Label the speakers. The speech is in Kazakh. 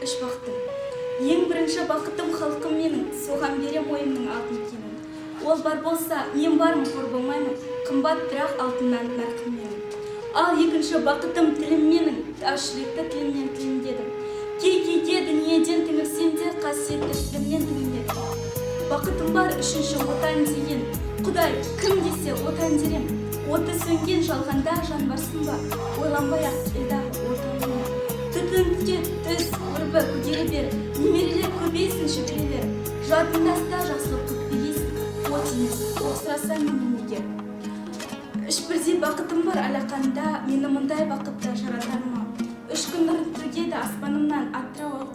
Speaker 1: Үш бақытым. Ең бірінші бақытым — халқым менің, соған берем ойымның алтын кенін. Ол бар болса, мен бармын, қор болмаймын, қымбат бірақ алтыннан нарқым менің. Ал екінші бақытым — тілім менің, тас жүректі тілімнен тілімдедім. Кей кейде дүниеден түңілсем де, қасиетті тілімнен түңілмедім. Бақытым бар үшінші — Отан деген. Құдай кім десе, Отан дерем. Оты сөнген жалғанда жан барсын ба, ойланбай ақ кел дағы отаныңа. Түтін түтет, түс, өрбі, көгере бер, немерелер көбейсін, шөберелер. Жадында ұста, жақсылық күтпегейсің, от емес, оқ сұраса менен егер. Үш бірдей бақытым бар алақанда, мені мұндай бақытты жаратар ма? Үш күн нұрын төгеді аспанымнан, Атырау.